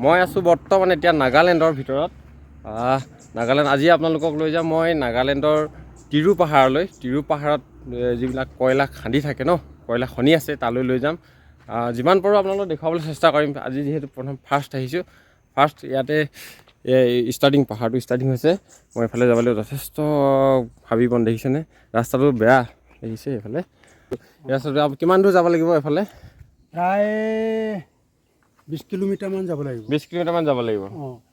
মই আছোঁ বৰ্তমান এতিয়া নাগালেণ্ডৰ ভিতৰত। নাগালেণ্ড আজি আপোনালোকক লৈ যাম মই নাগালেণ্ডৰ তিৰু পাহাৰলৈ। তিৰু পাহাৰত যিবিলাক কয়লা খান্দি থাকে ন, কয়লা খনি আছে, তালৈ লৈ যাম। যিমান পাৰোঁ আপোনালোকক দেখুৱাবলৈ চেষ্টা কৰিম। আজি যিহেতু প্ৰথম ফাৰ্ষ্ট আহিছোঁ, ফাৰ্ষ্ট ইয়াতে ষ্টাৰ্টিং পাহাৰটো ষ্টাৰ্টিং হৈছে। মই এইফালে যাবলৈ যথেষ্ট হাবি বন দেখিছেনে, ৰাস্তাটো বেয়া দেখিছে। এইফালে ৰাস্তাটো কিমান দূৰ যাব লাগিব? এইফালে প্ৰায় 20 কিলোমিটাৰমান যাব লাগিব। 20 কিলোমিটাৰমান যাব লাগিব।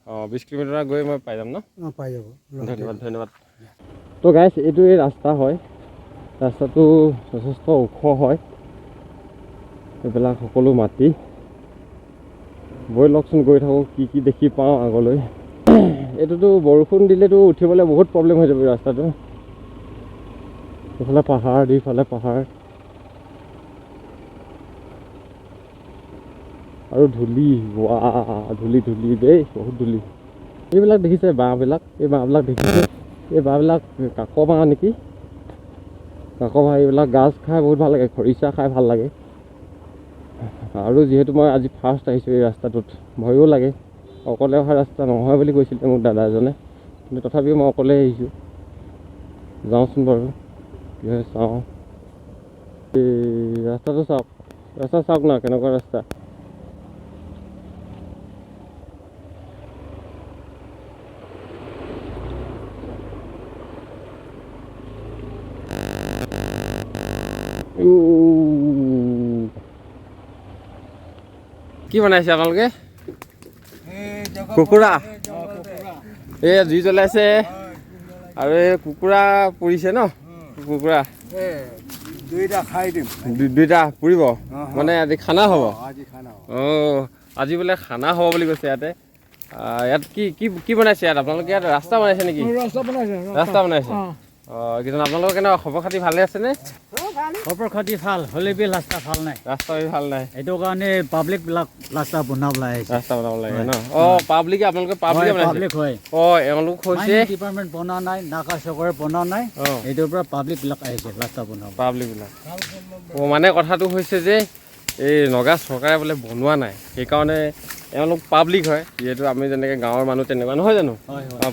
অঁ, 20 কিলোমিটাৰ গৈ মই পাই যাম ন? অঁ, পাই যাব। ধন্যবাদ ধন্যবাদ। তো গাইছ, এইটো এই ৰাস্তা হয়। ৰাস্তাটো যথেষ্ট ওখ হয়, এইবিলাক সকলো মাটি। ব'লকচোন গৈ থাকোঁ, কি কি দেখি পাওঁ আগলৈ। এইটোতো বৰষুণ দিলেতো উঠিবলৈ বহুত প্ৰব্লেম হৈ যাব ৰাস্তাটো। এইফালে পাহাৰ, দুইফালে পাহাৰ আৰু ধূলি। ৱা, ধূলি ধূলি দেই, বহুত ধূলি। এইবিলাক দেখিছে বাঁহবিলাক, এই বাঁহবিলাক দেখিছে, এই বাঁহবিলাক কাক বাঁহ নেকি? কাক বাঁহ। এইবিলাক গাজ খাই বহুত ভাল লাগে, খৰিচা খাই ভাল লাগে। আৰু যিহেতু মই আজি ফাৰ্ষ্ট আহিছোঁ এই ৰাস্তাটোত, ভয়ো লাগে। অকলে অহা ৰাস্তা নহয় বুলি কৈছিলে মোক দাদা এজনে, কিন্তু তথাপিও মই অকলে আহিছোঁ। যাওঁচোন বাৰু, কি হয় চাওঁ। এই ৰাস্তাটো চাওক, ৰাস্তা চাওক না কেনেকুৱা ৰাস্তা। কি বনাইছে আপোনালোকে? কুকুৰা। এই জুই জ্বলাইছে আৰু এই কুকুৰা পুৰিছে ন? কুকুৰা দুইটা খাই দিম। দুইটা পুৰিব মানে আজি খানা হ'ব। অঁ, আজি বোলে খানা হ'ব বুলি কৈছে ইয়াতে। ইয়াত কি কি কি বনাইছে ইয়াত আপোনালোকে? ইয়াত ৰাস্তা বনাইছে নেকি? ৰাস্তা বনাইছে। অঁ, কিজন আপোনালোকৰ কেনেকুৱা খবৰ খাতি ভালে আছেনে? খবৰ খাতি ভাল হ'লে বি ৰাস্তা ভাল নাই। ৰাস্তা ভাল নাই, সেইটো কাৰণে পাব্লিকবিলাক ৰাস্তা বনাব লাগে। ৰাস্তা বনাব লাগে ন? অঁ, পাব্লিকে, আপোনালোকে পাব্লিকে বনাইছে? হয়। অঁ, এওঁলোক হৈছে ডিপাৰ্টমেণ্ট বনোৱা নাই, নাগা চৰকাৰে বনোৱা নাই, সেইটোৰ পৰা পাব্লিকবিলাক আহিছে ৰাস্তা বনাব। পাব্লিকবিলাক। অঁ, মানে কথাটো হৈছে যে এই নগা চৰকাৰে বোলে বনোৱা নাই, সেইকাৰণে এওঁলোক পাব্লিক হয়। যিহেতু আমি যেনেকৈ গাঁৱৰ মানুহ তেনেকুৱা নহয় জানো?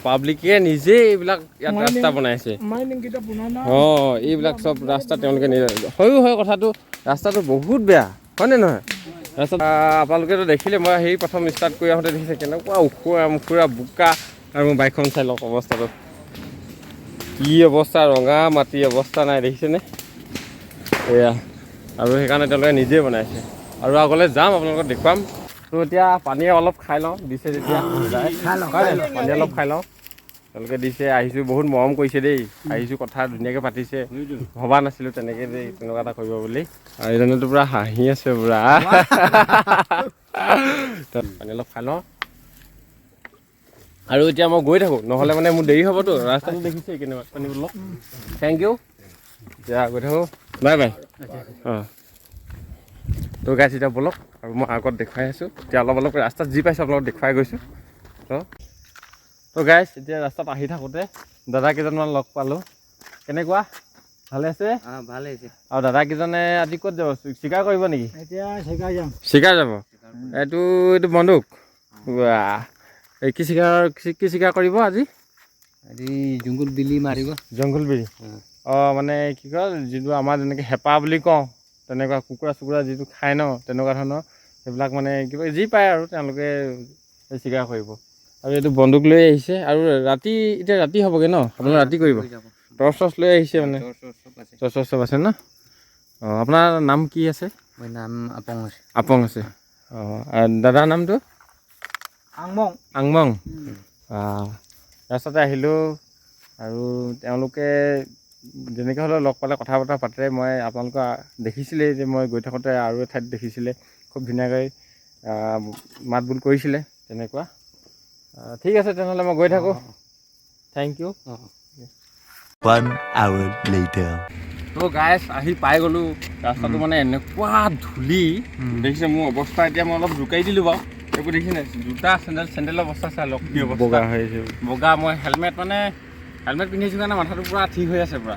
পাব্লিকে নিজেই এইবিলাক ইয়াত ৰাস্তা বনাইছে। অঁ, এইবিলাক চব ৰাস্তা তেওঁলোকে নিজে। হয়ো হয় কথাটো, ৰাস্তাটো বহুত বেয়া হয়নে নহয়? ৰাস্তা আপোনালোকেতো দেখিলে, মই সেই প্ৰথম ষ্টাৰ্ট কৰি আহোঁতে দেখিছে কেনেকুৱা ওখোৰা মোখোৰা বোকা। আৰু মোৰ বাইকখন চাই লওক অৱস্থাটো কি অৱস্থা, ৰঙা মাটি অৱস্থা নাই দেখিছেনে? এয়া, আৰু সেইকাৰণে তেওঁলোকে নিজেই বনাইছে। আৰু আগলৈ যাম, আপোনালোকক দেখুৱাম। তো এতিয়া পানী অলপ খাই লওঁ, দিছে যেতিয়া পানী অলপ খাই লওঁ। তেওঁলোকে দিছে, আহিছোঁ, বহুত মৰম কৰিছে দেই। আহিছোঁ, কথা ধুনীয়াকৈ পাতিছে, ভবা নাছিলোঁ তেনেকৈ দেই তেনেকুৱা এটা কৰিব বুলি। আৰু এইজনেতো পূৰা হাঁহি আছে পূৰা। পানী অলপ খাই লওঁ আৰু এতিয়া মই গৈ থাকোঁ, নহ'লে মানে মোৰ দেৰি হ'বতো। ৰাস্তাটো দেখিছে কেনেকুৱা। পানী লওক, thank U. এতিয়া গৈ থাকোঁ, বাই বাই। অঁ, তো গাইছ এতিয়া ব'লক, আৰু মই আগত দেখুৱাই আছোঁ। এতিয়া অলপ অলপ ৰাস্তাত যি পাইছোঁ আপোনালোকক দেখুৱাই গৈছোঁ। তো গাইছ এতিয়া ৰাস্তাত আহি থাকোঁতে দাদা কেইজনমান লগ পালোঁ। কেনেকুৱা, ভালে আছে? ভালে আছে। আৰু দাদা কেইজনে আজি ক'ত যাব? চিকাৰ কৰিব নেকি? এতিয়া চিকাৰ যাম। চিকাৰ যাব? এইটো এইটো বন্দুক। এই কি চিকাৰ, কি চিকাৰ কৰিব আজি? আজি জংঘল বিলি মাৰিব। জংঘল বিলি? অঁ, মানে কি কয়, যিটো আমাৰ যেনেকৈ হেঁপা বুলি কওঁ, তেনেকুৱা কুকুৰা চুকুৰা যিটো খায় ন, তেনেকুৱা ধৰণৰ সেইবিলাক মানে কিবা যি পায় আৰু তেওঁলোকে চিকাৰ কৰিব। আৰু এইটো বন্দুক লৈ আহিছে। আৰু ৰাতি, এতিয়া ৰাতি হ'বগৈ ন? আপোনালোকে ৰাতি কৰিব? টৰ্চ চৰ্চ লৈ আহিছে মানে? টৰ্চ চৰ্চ চব আছে ন? অঁ, আপোনাৰ নাম কি আছে? মোৰ নাম আপং আছে। আপং আছে। অঁ, আৰু দাদাৰ নামটো? আংমং। আংমং। ৰাস্তাতে আহিলোঁ আৰু তেওঁলোকে যেনেকৈ হ'লেও লগ পালে কথা বতৰা পাতে। মই আপোনালোকৰ দেখিছিলেই যে মই গৈ থাকোঁতে আৰু এঠাইত দেখিছিলে, খুব ধুনীয়াকৈ মাত বোল কৰিছিলে তেনেকুৱা। ঠিক আছে, তেনেহ'লে মই গৈ থাকোঁ। Thank you. 1 hour later. তো গাইছ আহি পাই গ'লোঁ। ৰাস্তাটো মানে এনেকুৱা ধূলি দেখিছে মোৰ অৱস্থা। এতিয়া মই অলপ জোকাৰি দিলোঁ বাৰু, একো দেখি নাই। জোতা চেণ্ডেল, চেণ্ডেলৰ অৱস্থা চাই লওক কি অৱস্থা, বগা হৈ আছে। বগা। মই হেলমেট মানে হেলমেট পিন্ধিছোঁ কাৰণে মাথাটো পূৰা ঠিক হৈ আছে পূৰা।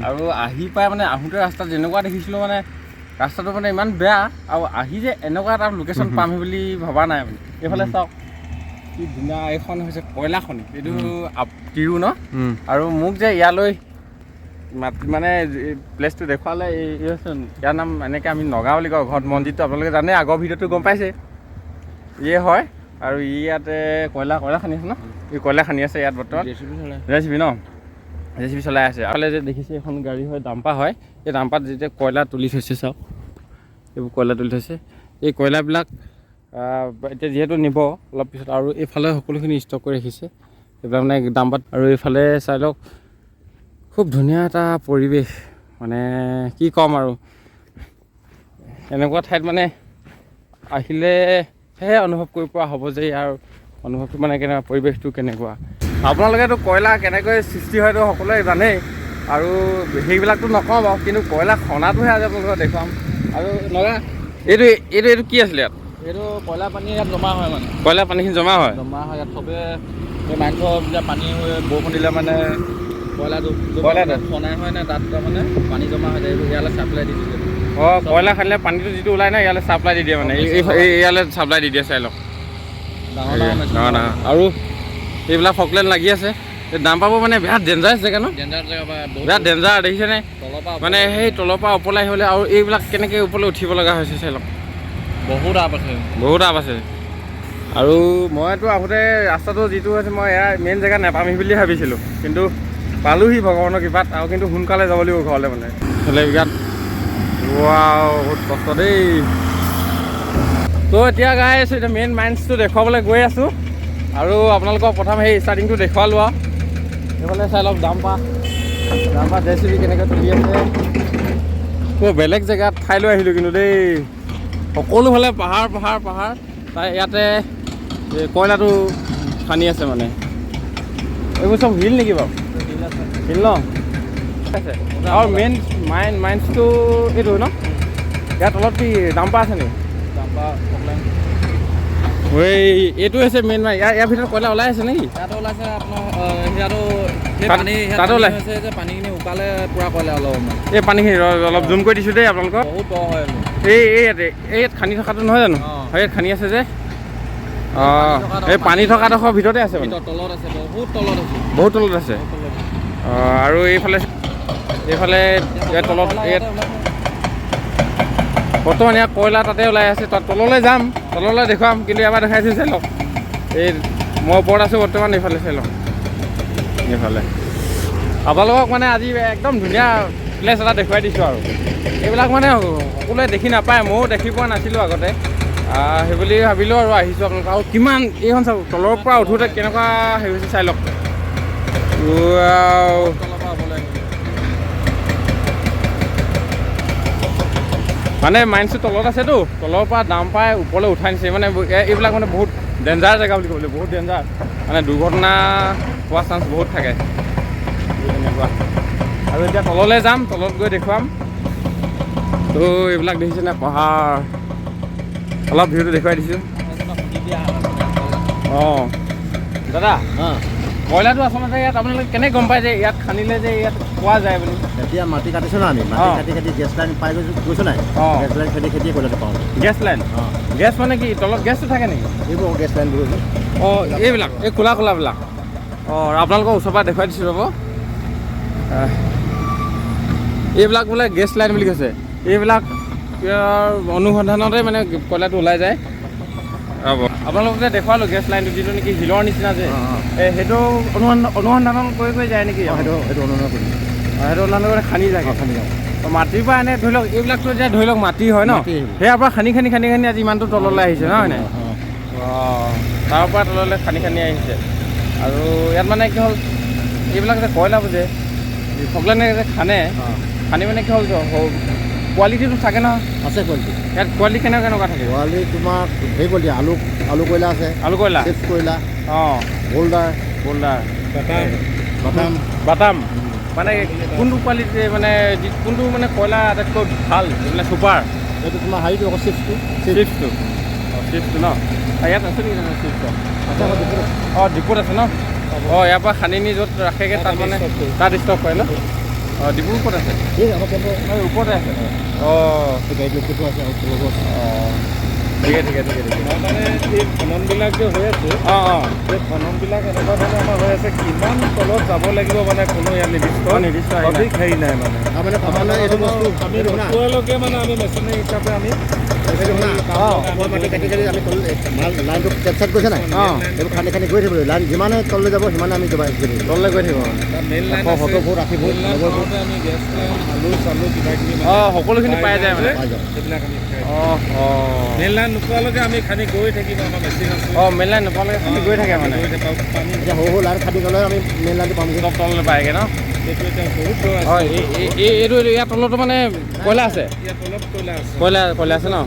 আৰু আহি পাই মানে আহোঁতে ৰাস্তাত যেনেকুৱা দেখিছিলোঁ মানে ৰাস্তাটো মানে ইমান বেয়া আৰু আহি যে এনেকুৱা এটা লোকেশ্যন পামহি বুলি ভবা নাই। মানে এইফালে চাওক কি ধুনীয়া, এইখন হৈছে কয়লা খনি, এইটো তিৰু ন। আৰু মোক যে ইয়ালৈ মানে প্লেচটো দেখুৱালে, এই হৈছে ইয়াৰ নাম, এনেকৈ আমি নগা বুলি কওঁ ঘৰত, মন্দিৰটো আপোনালোকে জানে, আগৰ ভিডিঅ'টো গম পাইছে, ইয়ে হয়। আৰু ই ইয়াতে কয়লা খান্দি আছে ন, ই কয়লা খান্দি আছে ইয়াত বৰ্তমান, জেচিবি ন, জেচিবি চলাই আছে। আগফালে যে দেখিছে এইখন গাড়ী হয়, ডাম্পাৰ হয়। এই ডাম্পাত যেতিয়া কয়লা তুলি থৈছে চাওক, এইবোৰ কয়লা তুলি থৈছে। এই কয়লাবিলাক এতিয়া যিহেতু নিব অলপ পিছত, আৰু এইফালে সকলোখিনি ষ্টক কৰি ৰাখিছে এইবিলাক মানে ডাম্পাত। আৰু এইফালে চাই লওক, খুব ধুনীয়া এটা পৰিৱেশ, মানে কি ক'ম আৰু, এনেকুৱা ঠাইত মানে আহিলেহে অনুভৱ কৰিব পৰা হ'ব যে ইয়াৰ অনুভৱটো মানে কেনেকুৱা, পৰিৱেশটো কেনেকুৱা। আপোনালোকেতো কয়লা কেনেকৈ সৃষ্টি হয়তো সকলোৱে জানেই, আৰু সেইবিলাকতো নকওঁ বাৰু, কিন্তু কয়লা খনাটোহে আজি আপোনালোকক দেখুৱাম। আৰু নগা এইটো এইটো এইটো কি আছিলে ইয়াত? এইটো কয়লা পানী ইয়াত জমা হয়, মানে কয়লা পানীখিনি জমা হয়, জমা হয় ইয়াত। চবে এই মাংস যেতিয়া পানী হৈ বৰষুণ দিলে মানে কয়লাটো কয়লাটো খনাই হয় নাই, তাত মানে পানী জমা হৈ যায়, এইবোৰ ইয়ালৈ চাপ্লাই দি দিছে। অঁ, কয়লা খান্দিলে পানীটো যিটো ওলাই ন, ইয়ালৈ চাপ্লাই দি দিয়ে, মানে ইয়ালৈ চাপ্লাই দি দিয়ে। চাই লওক, ডাঙৰ ডাঙৰ মেচিন, ডাঙৰ ডাঙৰ। আৰু এইবিলাক ফকলেন লাগি আছে। এই ডাম্পাৰবোৰ মানে বিৰাট ডেঞ্জাৰাছ জেগা ন, ডেঞ্জাৰ জেগা, বিৰাট ডেঞ্জাৰ, দেখিছেনে? মানে সেই তলৰ পৰা ওপৰলৈ আহিবলৈ, আৰু এইবিলাক কেনেকৈ ওপৰলৈ উঠিব লগা হৈছে চাই লওক। বহুত আপ আছে, বহুত আপ আছে। আৰু মইতো আহোঁতে ৰাস্তাটো যিটো হৈছে, মই ইয়াৰ মেইন জেগা নাপামহি বুলি ভাবিছিলোঁ, কিন্তু পালোহি ভগৱানৰ কৃপাত। আৰু কিন্তু সোনকালে যাব লাগিব ঘৰলৈ, মানে হ'লে বিৰাট বহুত কষ্ট দেই। তো এতিয়া গাই আছোঁ, এতিয়া মেইন মাইন্সটো দেখুৱাবলৈ গৈ আছোঁ। আৰু আপোনালোকক প্ৰথম সেই ষ্টাৰ্টিংটো দেখুৱালোঁ। আৰু এইফালে চাই লওক, ডাম্পা জেচিবি কেনেকৈ তুলি আছে। বেলেগ জেগাত ঠাইলৈ আহিলোঁ কিন্তু দেই, সকলোফালে পাহাৰ পাহাৰ পাহাৰ। তাই ইয়াতে কয়লাটো খান্দি আছে। মানে এইবোৰ চব শিল নেকি বাৰু? শিল ন আছে। আৰু মেইন মাইন্সটো এইটো ন, ইয়াৰ তলত কি ডাম্পাৰ আছে নেকি? এই এইটো হৈছে মেইন মাইন। ইয়াৰ ভিতৰত কয়লা ওলাই আছে নেকি? ইয়াতো ওলাইছে আপোনাৰ, ইয়াতো তাতো ওলাই যে পানীখিনি উকালে পূৰা কয়লা ওলাব। এই পানীখিনি অলপ জুম কৰি দিছোঁ দেই আপোনালোকক, বহুত দ হয়। এই ইয়াতে, এই ইয়াত খান্দি থকাটো নহয় জানো? হয়, ইয়াত খান্দি আছে যে। অঁ, এই পানী থকা ডোখৰ ভিতৰতে আছে, মানে তলত আছে, বহুত তলত আছে, বহুত তলত আছে। অঁ, আৰু এইফালে ইয়াত তলত, ইয়াত বৰ্তমান ইয়াত কয়লা তাতে ওলাই আছে। তাত তললৈ যাম, তললৈ দেখুৱাম, কিন্তু এবাৰ দেখাইছোঁ চাই লওক। এই মই ওপৰত আছোঁ বৰ্তমান, এইফালে চাই লওক। এইফালে আপোনালোকক মানে আজি একদম ধুনীয়া প্লেচ এটা দেখুৱাই দিছোঁ। আৰু এইবিলাক মানে সকলোৱে দেখি নাপায়, ময়ো দেখি পোৱা নাছিলোঁ আগতে, সেইবুলি ভাবিলোঁ আৰু আহিছোঁ আপোনালোক। আৰু কিমান এইখন চাওক, তলৰ পৰা উঠোঁতে কেনেকুৱা হেৰি হৈছে চাই লওক। মানে মাইন্সটো তলত আছেতো, তলৰ পৰা দাম পাই ওপৰলৈ উঠাই নিছে। মানে এইবিলাক মানে বহুত ডেঞ্জাৰ জেগা বুলি ক'ব লাগিব, বহুত ডেঞ্জাৰ, মানে দুৰ্ঘটনা হোৱা চান্স বহুত থাকে তেনেকুৱা। আৰু এতিয়া তললৈ যাম, তলত গৈ দেখুৱাম। তো এইবিলাক দেখিছেনে পাহাৰ, অলপ ভিউটো দেখুৱাই দিছোঁ। অঁ দাদা, কয়লাটো আচলতে ইয়াত আপোনালোকে কেনেকৈ গম পায় যে ইয়াত খান্দিলে যে ইয়াত পোৱা যায় বুলি? এতিয়া মাটি কাটিছোঁ ন আমি, মাটি কাটি কাটি গেছ লাইন পাই গৈছোঁ নাই, গেছ লাইন খেদি খেদি কয়লাটো পাওঁ। Gas line? Gas মানে কি, তলত গেছটো থাকে নেকি? এইবোৰ গেছ লাইনবোৰ। অঁ, এইবিলাক এই ক'লা ক'লাবিলাক। অঁ, আপোনালোকৰ ওচৰৰ পৰা দেখুৱাই দিছোঁ ৰ'ব। এইবিলাক বোলে গেছ লাইন বুলি কৈছে। এইবিলাক অনুসন্ধানতে মানে কয়লাটো ওলাই যায়। ৰ'ব, আপোনালোকক যে দেখুৱালোঁ গেছ লাইনটো, যিটো নেকি শিলৰ নিচিনা যে, এই সেইটো অনুসন্ধান কৰি কৰি যায় নেকি? সেইটো অনুসন্ধান কৰি, সেইটো অনুসন্ধান কৰি খান্দি যায়, খান্দি যায় মাটিৰ পৰা। এনে ধৰি লওক এইবিলাকতো এতিয়া ধৰি লওক মাটি হয় ন, সেয়াৰ পৰা খান্দি খান্দি খান্দি খান্দি আজি ইমানটো তললৈ আহিছে নহয় নাই? অঁ, তাৰ পৰা তললৈ খান্দি খান্দি আহিছে। আৰু ইয়াত মানে কি হ'ল, এইবিলাক যে কয়লাবোৰ যে ফকলেনে যে খানে, খান্দি মানে কি হ'ল, কোৱালিটিটো থাকে নহয়? আছে কোৱালিটি। ইয়াত কোৱালিটি কেনেকুৱা কেনেকুৱা থাকে? কোৱালিটি তোমাৰ হেৰি কোৱালিটি, আলু কয়লা আছে, আলু কয়লা, চিপছ কয়লা, অঁ, বল্ডাৰ, বাটাম। মানে কোনটো কোৱালিটি, মানে কোনটো মানে কয়লা আটাইতকৈ ভাল, মানে চুপাৰ? এইটো তোমাৰ হেৰিটো আকৌ চিপছটো, চিপছটো, অঁ চিপছটো ন। ইয়াত আছে নেকি চিপছটো? অঁ, ডিপোত আছে ন। অঁ, ইয়াৰ পৰা খান্দি নি য'ত ৰাখেগৈ তাত মানে তাত ষ্টক কৰে ন। অঁ, ডিপু ক'ত আছে? এই ওপৰতে আছে। অঁ, অঁ, ঠিকে ঠিকে ঠিকে ঠিকে। মানে এই খননবিলাক যে হৈ আছে, অঁ অঁ এই খননবিলাক এনেকুৱা ধৰণে আমাৰ হৈ আছে, কিমান তলত যাব লাগিব মানে কোনো ইয়াত নিৰ্দিষ্ট নিৰ্দিষ্ট হেৰি নাই। সঠিক হেৰি নাই মানে। মানে এইটো বস্তু আমি নোপোৱালৈকে মানে আমি মেচিনাৰী হিচাপে আমি মাটি কাটি কাটি আমি লাইনটো কেপচাৰ গৈছে নাই, এইবোৰ খান্দি খান্দি গৈ থাকিব। লাইন যিমানে তললৈ যাব সিমানে আমি তললৈ গৈ থাকিব। Main line 70 foot, 80 foot, 90 foot আমি গেছ লাইন, আলু চালু কিবা কিবি অঁ, সকলোখিনি পাই যায় মানে। সেইবিলাক আমি অঁ অঁ, মেইন লাইন নোপোৱালৈকে আমি খান্দি গৈ থাকিম। আমাৰ মেচিন আছে। অঁ, মেইন লাইন নোপোৱালৈকে খান্দি গৈ থাকে মানে। এতিয়া সৰু সৰু লাইন খান্দি গ'লে আমি মেইন লাইনটো পামগৈ। চব তললৈ পায়গৈ ন? এইটো এতিয়া বহুত দূৰ আছে। হয়, এইটো ইয়াৰ তলতো মানে কয়লা আছে। ইয়াৰ তলত কয়লা আছে। কয়লা আছে ন?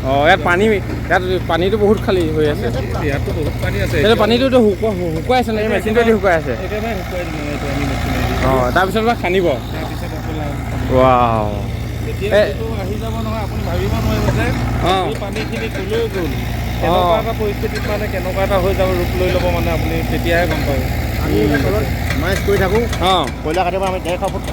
অঁ, ইয়াত পানী, ইয়াত পানীটো বহুত খালী হৈ আছে। ইয়াতো বহুত পানী আছে। এইটো পানীটোতো শুকুৱাই আছে নে? এই মেচিনটোৱেদি শুকুৱাই আছে। একেবাৰে শুকুৱাই দিম এইটো আমি মেচিনেদি। অঁ, তাৰপিছত বা খান্দিব। তাৰপিছত আকৌ ৱাও, এতিয়া যিটো আহি যাব নহয়, আপুনি ভাবিব নোৱাৰিব যে এই পানীখিনি ক'লৈ গ'ল, কেনেকুৱা এটা পৰিস্থিতিত মানে কেনেকুৱা এটা হৈ যাব, ৰূপ লৈ ল'ব মানে আপুনি তেতিয়াহে গম পাব। আমি তলত মাইজ কৰি থাকোঁ। অঁ, কয়লা কাটিব আমি 150 ফুট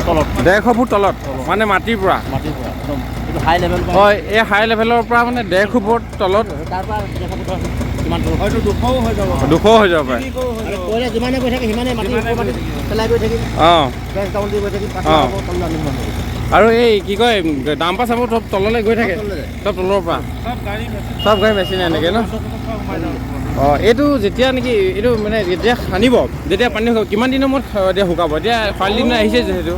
তলত। 150 ফুট তলত মানে মাটিৰ পৰা? মাটিৰ পৰা একদম এইটো হাই লেভেল। হয়, এই হাই লেভেলৰ পৰা মানে 150 ফুট তলত। তাৰ পৰা 150 ফুট কিমান তলত? হয়তো 200 হৈ যাব। 200 হৈ যাব পাৰে। কয়লা যিমানে গৈ থাকে সিমানে মাটি পেলাই গৈ থাকিম। অঁ, গেছ ডাউন দি গৈ থাকিম। তললৈ আনিম। আৰু এই কি কয় ডাম্পাৰ চাম্পাৰ চব তললৈ গৈ থাকে, চব তলৰ পৰা চব গাড়ী মেচিন এনেকৈ ন? অঁ, এইটো যেতিয়া নেকি এইটো মানে যেতিয়া খান্দিব, যেতিয়া পানী শুকাব, কিমান দিনৰ মূৰত এতিয়া শুকাব? এতিয়া খৰালি দিন আহিছে যিহেতু।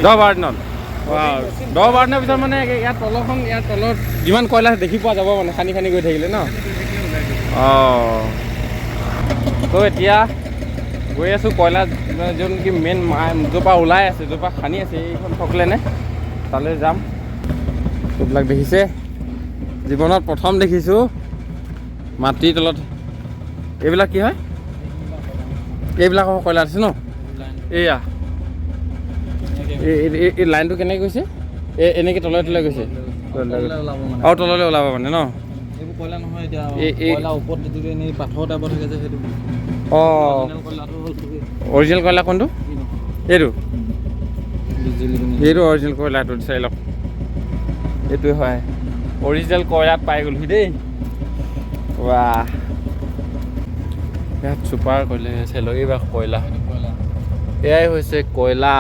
10-12 দিনত। 10-12 দিনৰ পিছত মানে ইয়াত তলখন, ইয়াৰ তলত যিমান কয়লা আছে দেখি পোৱা যাব মানে, খান্দি খান্দি গৈ থাকিলে ন? অঁ, ত' এতিয়া গৈ আছোঁ কয়লা যোন নেকি মেইন য'ৰ পৰা ওলাই আছে, য'ৰ পৰা খান্দি আছে, এইখন ফকলেনে তালৈ যাম। এইবিলাক দেখিছে, জীৱনত প্ৰথম দেখিছোঁ মাটিৰ তলত এইবিলাক কি হয়, এইবিলাক কয়লা আছে ন? এইয়া এই লাইনটো কেনেকৈ গৈছে? এই এনেকৈ তলে তলে গৈছে আৰু তললৈ ওলাব মানে ন? অঁ, অৰিজিনেল কয়লা কোনটো? এইটো, এইটো অৰিজিনেল কয়লাটো চাই লওক, এইটোৱে হয় অৰিজিনেল কয়লাত পাই গ'লহি দেই। ৱাহ, ইয়াত চুপাৰ কয়লা চাই লওক, এইবাৰ কয়লা, এয়াই হৈছে কয়লা।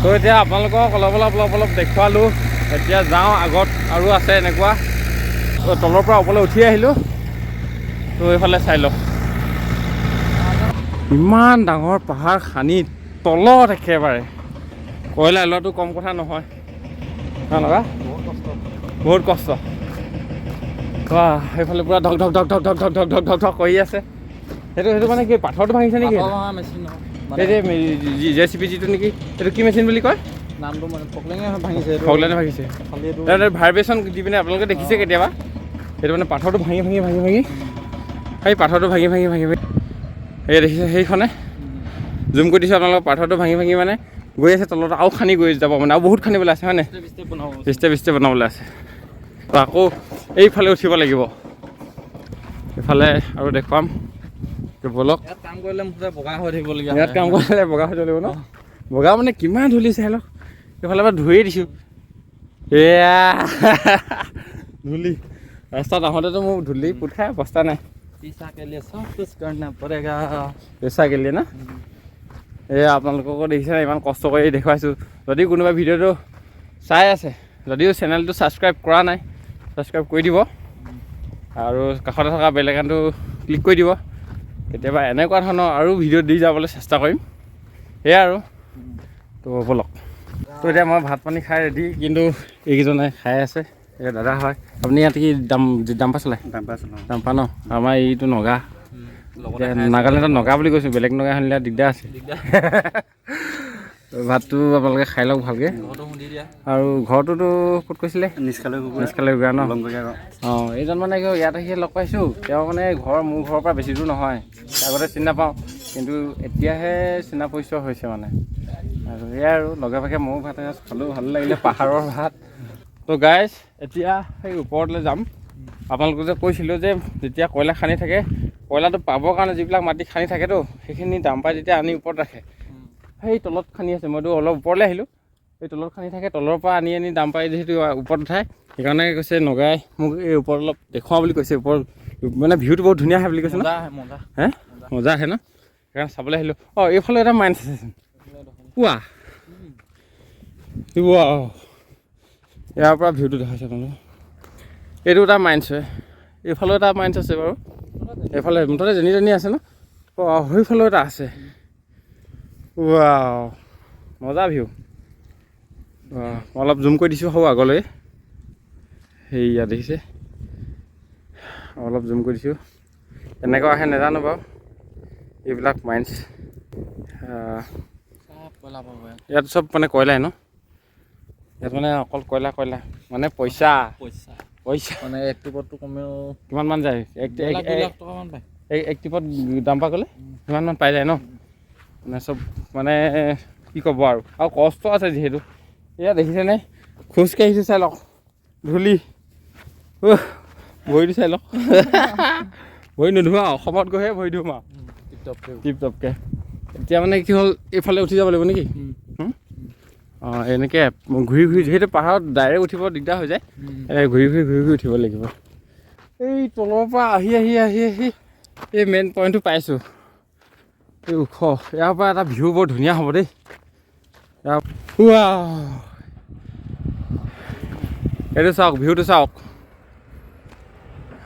তো এতিয়া আপোনালোকক অলপ অলপ অলপ অলপ দেখুৱালোঁ। এতিয়া যাওঁ, আগত আৰু আছে এনেকুৱা। তলৰ পৰা ওপৰলৈ উঠি আহিলোঁ। তো এইফালে চাই লওক, ইমান ডাঙৰ পাহাৰ খান্দি তলত একেবাৰে কয়লা ওলোৱাটো কম কথা নহয়। নগা বহুত কষ্ট। সেইফালে পূৰা ধক ধক ধক ধক ধক ধক ধক ধক ধক ধক কৰি আছে। সেইটো সেইটো মানে কি পাথৰটো ভাঙিছে নেকি? এই যে জে চি পি যিটো নেকি, এইটো কি মেচিন বুলি কয়? নামটো মানে ফকলেনে ভাঙিছে। ফকলেনে ভাঙিছে। ভাইব্ৰেশ্যন দি পিনে আপোনালোকে দেখিছে কেতিয়াবা, সেইটো মানে পাথৰটো ভাঙি ভাঙি ভাঙি ভাঙি, সেই পাথৰটো ভাঙি ভাঙি ভাঙি ভাঙি, এই দেখিছে সেইখনে জুম কৰি দিছোঁ আপোনালোকৰ, পাথৰটো ভাঙি ভাঙি মানে গৈ আছে তলত, আৰু খান্দি গৈ যাব মানে, আৰু বহুত খান্দিবলৈ আছে হয়নে? ষ্টেপ ষ্টেপ বনাবলৈ আছে। তো আকৌ এইফালে উঠিব লাগিব, এইফালে আৰু দেখুৱাম। ব'লক, ইয়াত কাম কৰিলে মুঠতে বগা হৈ থাকিবলগীয়া। ইয়াত কাম কৰিলে বগা হৈ থাকিব ন? বগা মানে কিমান ধূলি চাই লওক, এইফালে পৰা ধুয়ে দিছোঁ। এয়া ধূলি, ৰাস্তাত আহোঁতেতো মোৰ ধূলি পোত খাই অৱস্থা নাই। পইচা কেলে না? এয়া আপোনালোককো দেখিছে ইমান কষ্ট কৰি দেখুৱাইছোঁ। যদি কোনোবাই ভিডিঅ'টো চাই আছে, যদিও চেনেলটো ছাবস্ক্ৰাইব কৰা নাই, ছাবস্ক্ৰাইব কৰি দিব আৰু কাষতে থকা বেল আইকনটো ক্লিক কৰি দিব। কেতিয়াবা এনেকুৱা ধৰণৰ আৰু ভিডিঅ' দি যাবলৈ চেষ্টা কৰিম। সেয়াই আৰু, তো ব'লক। তো এতিয়া মই ভাত পানী খাই ৰেডি, কিন্তু এইকেইজনে খাই আছে। এই দাদা হয়, আপুনি ইয়াত কি ডাম্পা চলায়? ডাম্পা ন? আমাৰ এইটো নগা, নাগালেণ্ডত নগা বুলি কৈছোঁ, বেলেগ নগা শুনিলে দিগদাৰ আছে। ভাতটো আপোনালোকে খাই লওক ভালকৈ। আৰু ঘৰটোতো ক'ত কৈছিলে? নিষ্কালে গুৰা ন? অঁ, এইজন মানে কি ইয়াত আহি লগ পাইছোঁ। তেওঁ মানে ঘৰ মোৰ ঘৰৰ পৰা বেছি দূৰ নহয়, আগতে চিনি নাপাওঁ, কিন্তু এতিয়াহে চিনা পৰিচয় হৈছে মানে। আৰু এয়াই আৰু লগে ভাগে ময়ো ভাত এসাঁজ খালোঁ, ভাল লাগিলে পাহাৰৰ ভাত। তো গাইজ এতিয়া সেই ওপৰলৈ যাম। আপোনালোকক যে কৈছিলোঁ যে যেতিয়া কয়লা খান্দি থাকে কয়লাটো পাবৰ কাৰণে যিবিলাক মাটি খান্দি থাকেতো, সেইখিনি ডাম্পাৰ যেতিয়া আনি ওপৰত ৰাখে, সেই তলত খান্দি আছে, মইতো অলপ ওপৰলৈ আহিলোঁ, এই তলত খান্দি থাকে, তলৰ পৰা আনি আনি ডাম্পাৰ যিহেতু ওপৰত উঠায়, সেইকাৰণে কৈছে নগাই মোক এই ওপৰত অলপ দেখুৱাওঁ বুলি কৈছে। ওপৰত মানে ভিউটো বহুত ধুনীয়া আহে বুলি কৈছে ন? মজা আহে, মজা। হে, মজা আহে ন? সেইকাৰণে চাবলৈ আহিলোঁ। অঁ, এইফালে এটা মাইন্স আছেচোন। ৱা ৱাও, ইয়াৰ পৰা ভিউটো দেখাইছে আপোনালোকক। এইটো এটা মাইন্স হয়, এইফালেও এটা মাইন্স আছে বাৰু, এইফালে মুঠতে যেনি তেনি আছে ন। অঁ, সেইফালেও এটা আছে। ৱাও, মজা ভিউ। অঁ, অলপ জুম কৰি দিছোঁ সৌ আগলৈ, সেইয়া দেখিছে, অলপ জুম কৰি দিছোঁ। কেনেকুৱা আহে নাজানো বাৰু এইবিলাক মাইন্স। চব কয়লা পাব ইয়াত। ইয়াত চব মানে কয়লাই ন? ইয়াত মানে অকল কয়লা, কয়লা মানে পইচা। পইচা। পইচা। মানে এক টিপতটো কমেও কিমান মান যায় এক 1 লাখ, 2 লাখ টকামান পায়। এক টিপত ডাম্পাৰ গ'লে কিমান মান পাই যায় ন? মানে চব মানে কি ক'ব আৰু, আৰু কষ্ট আছে যিহেতু। এয়া দেখিছেনে, খোজকাঢ়িছোঁ, চাই লওক ধূলি। উহ, ভৰিটো চাই লওক। ভৰি নুধোঁ আৰু, অসমত গৈহে ভৰি ধুম আৰু। টিপ টপকে। টিপ টপকৈ। এতিয়া মানে কি হ'ল, এইফালে উঠি যাব লাগিব নেকি? অঁ, এনেকৈ ঘূৰি ঘূৰি, যিহেতু পাহাৰত ডাইৰেক্ট উঠিব দিগদাৰ হৈ যায়, এনেকৈ ঘূৰি ঘূৰি ঘূৰি ঘূৰি উঠিব লাগিব। এই তলৰ পৰা আহি আহি আহি আহি এই মেইন পইণ্টটো পাইছোঁ, এই ওখ। ইয়াৰ পৰা এটা ভিউ বৰ ধুনীয়া হ'ব দেই। ইয়াৰ ৱাও, এইটো চাওক, ভিউটো চাওক।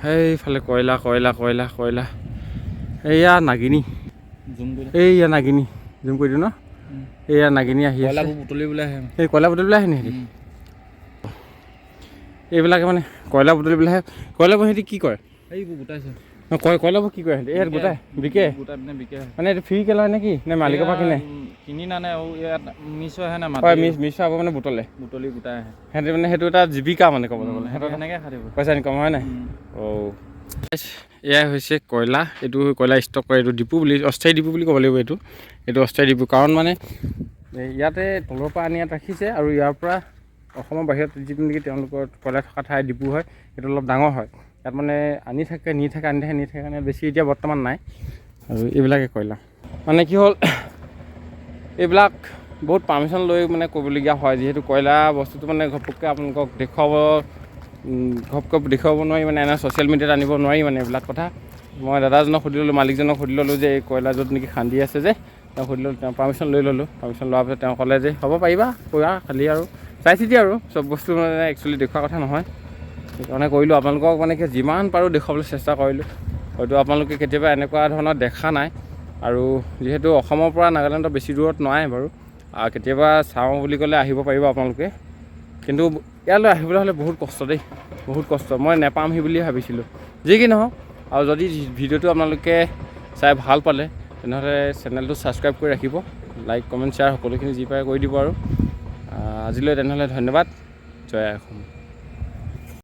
সেইফালে কয়লা, কয়লা, কয়লা, কয়লা। এইয়া নাগিনী। জুম কৰি। এইয়া নাগিনী, জুম কৰি দিওঁ ন? এইয়া নাগিনী আহি আছে। কয়লাবোৰ বুটলিবলৈ আহে। এই কয়লা বুটলিবলৈ আহে নি সিহঁতি? এইবিলাকে মানে কয়লা বুটলিবলৈ আহে। কয়লাবোৰ সিহঁতি কি কৰে? এইবোৰ গোটাইছে। কয়লাবোৰ কি কৰে সিহঁতি? ইয়াত গোটাই বিকে। গোটাই পিনে বিকে। মানে এইটো ফ্ৰীকে লয় নেকি নে মালিকৰ পৰা কিনে? কিনি নানে আৰু, ইয়াত মিছ হৈ আহে না। হয়। মাটি। মিছ মিছ হ'ব মানে বুটলে। বুটলি গোটাই আহে। সিহঁতি মানে সেইটো এটা জীৱিকা মানে ক'বলৈ গ'লে সিহঁতৰ। সেনেকৈ খাই থাকিব। পইচা ইনকাম হয় নাই? অ', এয়াই হৈছে কয়লা। এইটো কয়লা ষ্টক কৰে, এইটো ডিপু বুলি, অস্থায়ী ডিপু বুলি ক'ব লাগিব এইটো। এইটো অস্থায়ী ডিপু, কাৰণ মানে এই ইয়াতে তলৰ পৰা আনি ইয়াত ৰাখিছে আৰু ইয়াৰ পৰা অসমৰ বাহিৰত যিটো নেকি তেওঁলোকৰ কয়লা থকা ঠাই ডিপু হয়, সেইটো অলপ ডাঙৰ হয়। ইয়াত মানে আনি থাকে, নি থাকে, আনি থাকে, নি থাকে, কাৰণে বেছি এতিয়া বৰ্তমান নাই। আৰু এইবিলাকে কয়লা। মানে কি হ'ল, এইবিলাক বহুত পাৰ্মিশ্যন লৈ মানে কৰিবলগীয়া হয়, যিহেতু কয়লা বস্তুটো মানে ঘপককৈ আপোনালোকক দেখুৱাব, ঘপকৈ দেখুৱাব নোৱাৰি, মানে এনে ছ'চিয়েল মিডিয়াত আনিব নোৱাৰি। মানে এইবিলাক কথা মই দাদাজনক সুধি ল'লোঁ, মালিকজনক সুধি ল'লোঁ যে এই কয়লা য'ত নেকি খান্দি আছে যে, তেওঁ সুধি ল'লোঁ, তেওঁ পাৰ্মিশ্যন লৈ ল'লোঁ। পাৰ্মিশ্যন লোৱাৰ পিছত তেওঁ ক'লে যে হ'ব, পাৰিবা কৰা, খালি আৰু চাই চিতি আৰু চব বস্তু মানে একচুৱেলি দেখুওৱা কথা নহয়। সেইকাৰণে কৰিলোঁ। আপোনালোকক মানে কি যিমান পাৰোঁ দেখুৱাবলৈ চেষ্টা কৰিলোঁ। হয়তো আপোনালোকে কেতিয়াবা এনেকুৱা ধৰণৰ দেখা নাই আৰু যিহেতু অসমৰ পৰা নাগালেণ্ডৰ বেছি দূৰত নাই বাৰু, কেতিয়াবা চাওঁ বুলি ক'লে আহিব পাৰিব আপোনালোকে। কিন্তু ইয়ালৈ আহিবলৈ হ'লে বহুত কষ্ট দেই, বহুত কষ্ট। মই নেপামহি বুলিয়ে ভাবিছিলোঁ। যি কি নহওক, আৰু যদি ভিডিঅ'টো আপোনালোকে চাই ভাল পালে, তেনেহ'লে চেনেলটো ছাবস্ক্ৰাইব কৰি ৰাখিব, লাইক, কমেণ্ট, শ্বেয়াৰ সকলোখিনি যি পাৰে কৰি দিব। আৰু আজিলৈ তেনেহ'লে ধন্যবাদ। জয় আই অসম।